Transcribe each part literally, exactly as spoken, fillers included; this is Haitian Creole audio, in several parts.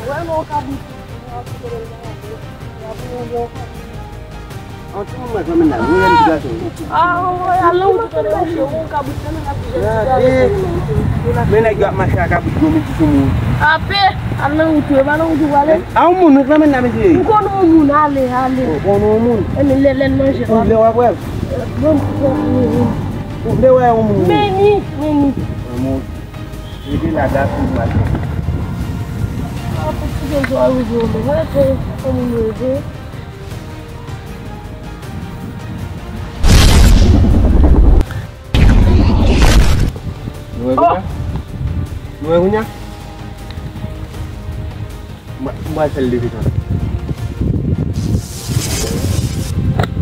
Wè non, kabrit. An ti moun mwen, kòm nan, mwen menm ti gason. Ah, wè, al nan wout ou tande, mouche, ou kabrit nan men la. Gade. Men nèg yo ap mache ak kabrit gwo midi sou moun. Ape, al nan wout ou, e pa nan wout ou prale. A yon moun, nou nan men la, mesye. Ou konn yon moun, ale, ale. Ou konn yon moun. E men lè, lè l manje, ou vle wè prèv? Bon, bon, bon, bon. Ou vle wè yon moun? Meni, meni. Yon moun. Rete la, gade tout machin. Ah, pou ti bezwen rive, men rete, pou moun rive. Nou wè kounye a? Nou wè kounye a? M, m pral fè l leve kanpe.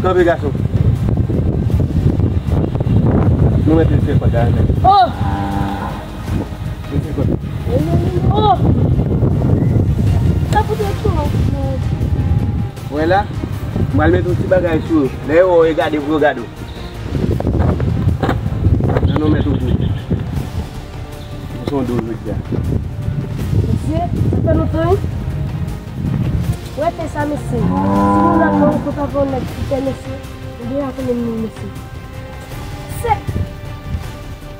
Kanpe, gason. Nou mete l fè kòd la, men. Oh! Mete kòd. Oh! Sa pou te tou. Wè la, m pral mete yon ti bagay sou yo. Lè yo wè w, e gade pou yo gade w. Nan non mèt ou kou. Ou se yon dou jodi a. Mesye, sa fè lontan, wi. Wè pè sa, mesye. Si nou la, nou konn pa yon nèg ki pè, mesye. Ou deja konnen nou, mesye. Se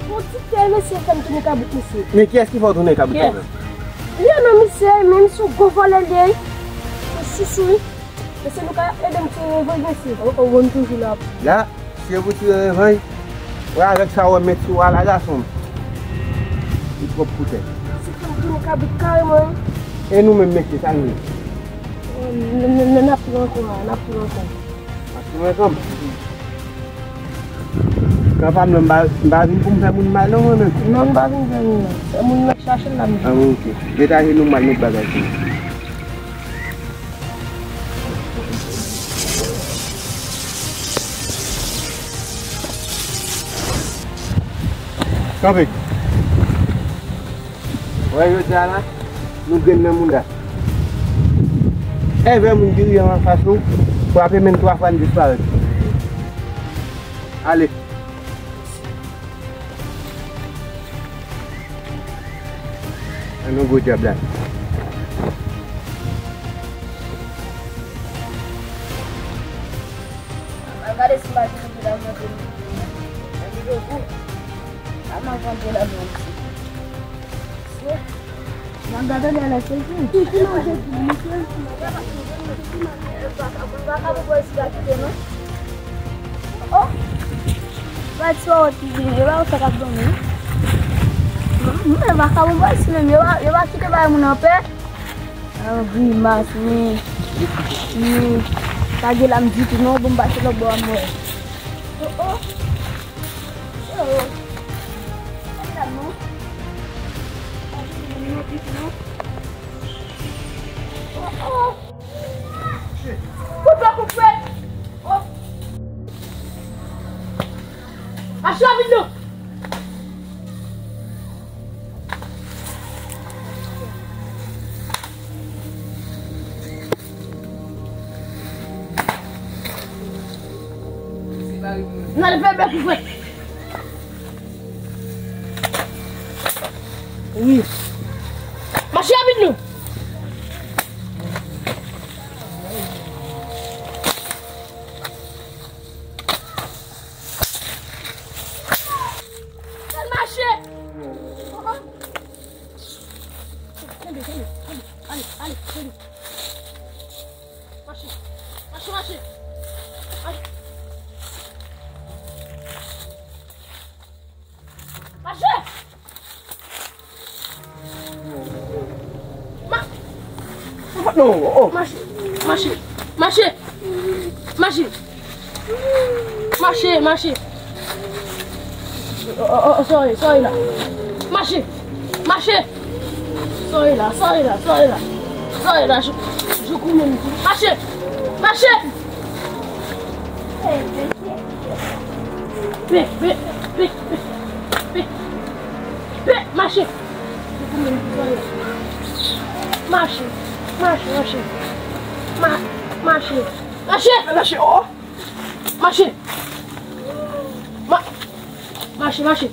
yon ti pè, mesye, fè m tounen kabrit, mesye. Men kiyès ki fè w tounen kabrit la menm? Li non, mesye, men misye yon gwo vòlè li ye. Yon sousou, wi. Mesye, nou ka ede m tire revanj, mesye. O, o, bon, toujou la. La, si e pou tire revanj, wè avèk sa w wè m met sou w a la, gason m. Li twòp pou tèt. Se fè m tounen kabrit kareman, wi. E nou menm, mesye, sa nou ye? N, n, n, n ap pran ankò, n ap pran ankò. N ap pran ankò. Kan pa m nan, m pa, m pa vin pou m fè moun mal, non, mwen menm. Non, m pa vin fè moun mal. Se moun nan k chache l la, m jwenn. Ah, bon, ok. Detaje nou mal, met bagay sou. Kanpe. Wè, jodi a la, nou grenn nan mouda. Evè moun dirijan anfas nou, frape menm twa fwa, n disparèt. Ale. An nou gwo dyab la. Al gade si m pa jwenn yon dola nan men. Nan nivo gou. A m ap vann dola nan men. Mesye. M ap gade lè lè se jou. Vakabon bò isi pa kite non. Oh! Gad sa wòt li vini, yo pa wè sa k ap dòmi. Mwen, vakabon bò isi menm, yo pa, yo pa kite bay moun anpè. Ah, grimas, men, men, pa gen lam ditou non, bon, m pase lòt bò a, m wè. Oh, oh. Oh, oh. Pa gen lam non. Pa gen lam non ditou non. Oh, oh. Kout fè, kout fè. Oh. Mache rapid non. N al fè bèk ou fè. Wi. Mache rapid non. Al mache. Kenbe, kenbe, kenbe. Ale, ale, kenbe. Mache. Mache, mache. Mache. Mache. Ma-, non, oh. Mache. Mache. Mache. Mache. Mache, mache. Oh, oh, oh, sorry, sorry la. Mache. Mache. Sorry la, sorry la, sorry la. Sorry la, jou, jou kou menm. Mache. Mache. Pe, pe, pe, pe, pe. Pe, mache. Jou kou menm. Sorry la. Mache. Mache, mache. Ma-, mache. Mache. Mache, oh. Mache. Ma-, mache, mache.